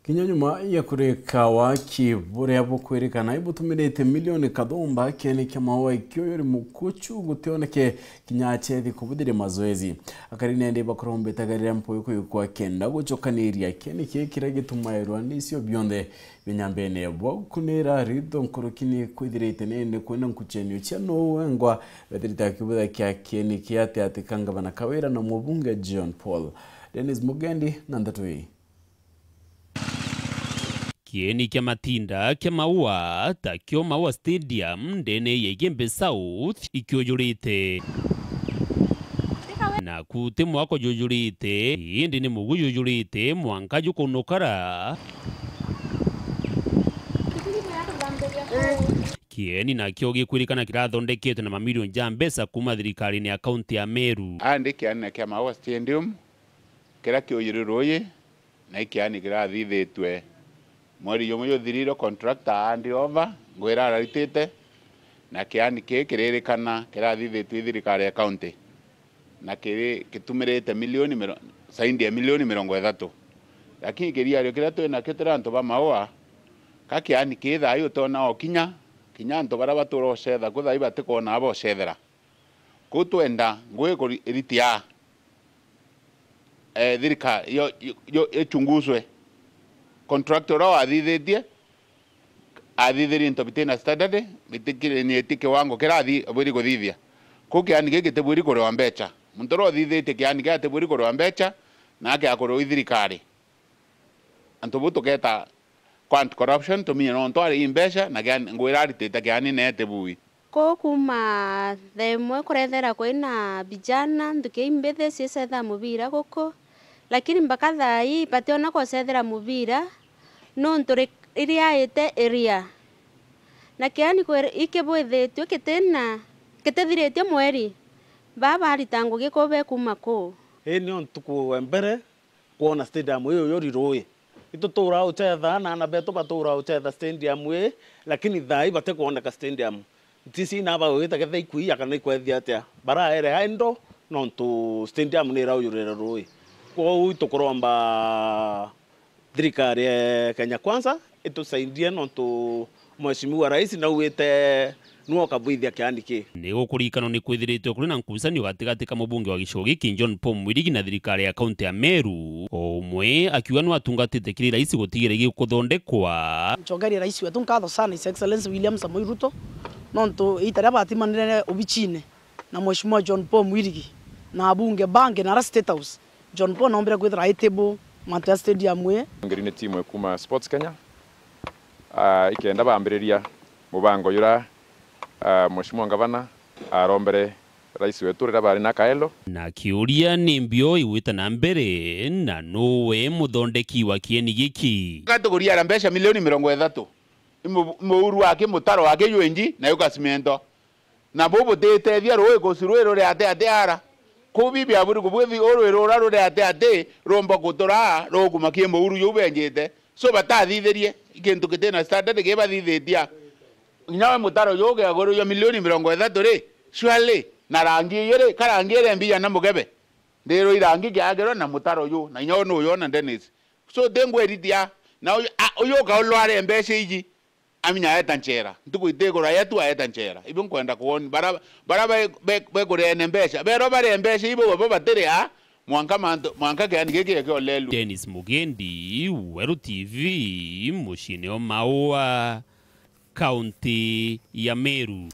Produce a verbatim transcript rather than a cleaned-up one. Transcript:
Kinya nyuma ya kurika waki buria bukwirikana ibutumirite milioni kathumba kieni kia maua ikioyori mukuchu gutioneke kinya achethi kubuthiria mazoezi. Akari nende bakurombetaga riria mpui kuyukwa kenda gucokaniria kieni kii kiria gitumairwa ni icio bionthe binyambene bwa gukunira ritho nkuruki ni kwithirite nene kwina nkuchenio cia nuu wengwa bethirite akibutha kia kieni kia ati ati ka ngavana Kawira na mubunge John Paul. Dennis Mugendi na ndeto ii. Kieni kia matinda kia Maua, takio Maua Stadium, ndene ya Igembe South, ikiujurite. Naku ti mwako jujurite, indi ni mugu jujurite, mwanka jukunukara. Kieni nakio gikwirikana kirathondeketwe na mamilioni ja mbeca kuma thirikarine ya kaunti ya Meru. Andi kiani na kia Maua Stadium, kiria kiujuri ruuji, na ikiani kirathithitue mweri jumwe juthirire, contractor aandi over, ngwira araritite, na kiani kii kiririkana kirathithitue i thirikari ya county, na kiri kitumirite milioni miro-, zaidi ya milioni mirongo ithatu. Lakini kiriario kiria twi nakio turi antu ba Maua, ka kiani kii thaa ii utona o kinya, kinya antu baria batura ucetha ku thaa ii batikwona abo ucethera. Kuu twenda ngugi kuri-, iritia, eh, thirikari yo, yo, yo ichunguzwe. Contractor uria wathithitie, athithirie into bitina standard, bitikirinyitie kiwango kiria athi-, abwiri kuthithia. Kuu kiani giki gitibwiri kuriwa mbecha. Muntu uria uthithitie kiani kia atibwiri kuriwa mbecha, na ake akuriwa i thirikari. Antu bu tuketa kwa anti corruption, tuminye nontu ari i mbeca, na kiani, ngwira aritite kiani nete bui. Kuu kuuma thaa imwe kurethera kwina vijana nthuki imbithi ciicetha mubira guku, lakini mpaka thaa ii bationa kucethera mubira, nontu ri-, riria aite iria. Na kiani kwir-, ikibwithitue kitina, kitithiritie mweri, baa barita ngugi kuu bekuuma kuu. Ii nio ntuku ya mbere kwona stadium ii uyuri ruui. Ituturaa ucetha, na aana betu baturaa ucetha stadium ii, lakini thaa ii batikwoneka stadium. Ntisi ina bagwita ketha ikuia kana ikwethia atia. Baraere idle nontu stadium ni iraujurire ruui. Kwou itukuromba thirikari ya Kenya Kwanza itusaidie nontu Mheshimiwa Rais naugite niwe ukabwithia kiani kii. Ni gukurikanwa ni kwithiritwe kuri na nkucanio gatigati ka mubunge wa gicigo giki John Paul Mwirigi na thirikari ya kaunti ya Meru, o umwe akiuga niwe atungatite kiri rais gutigira gikuthondekwa. Ncokerie rais wetu nkatho sana, His Excellency William Samoei Ruto, nontu iita riria batimanire obichine na Mheshimiwa John Paul Mwirigi na abunge bangi na ara State House, John Paul noombire kwithira aitibu mantu ya stadium ii. Ngeri ni timu ikuma Sports Kenya, ah, ikenda bambiriria mubango jura, ah, Mheshimiwa Ngavana arombere rais wetu riria bari na Kaelo. Na kiuria ni mbio igwita na mbere, na nuwe muthondeki wa kieni giki? Gatuguriara mbeca milioni mirongo ithatu. Imu-, muuru wake, mutaro wake jwenji, na yuka cimento. Na bu butitethia ruui kuci ruui ruri ati ati ara. Kuu bibi aburi kubwithi uu ruui rura ruri ati ati rumba gutura rukuma kie muuru juu benjite. So batathithirie, ikintu kitina standard ki bathithitia. Inya we mutaro juu ukiagurujwa milioni mirongo ithatu ri, surely, na rangi iji ri, ka rangi iri mbiya na mugebe. Ndiru irangi kiagirwa na mutaro juu, na inya we nuyona Dennis. So ti ngwiritia, na uyu, a, uyu ukaulware mbeca iji. Aminya aeta nchera. Ntuku itiguraya tu aeta nchera. Ibu nkwenda kwoni. Bara, bara be, be, be kurene mbeca. Bero bare mbeca ibo bo batiria, mwanka mantu, mwanka kiani giki gikiolelua. Dennis Mugendi, Weru T V, muciine o Maua, kaunti ya Meru.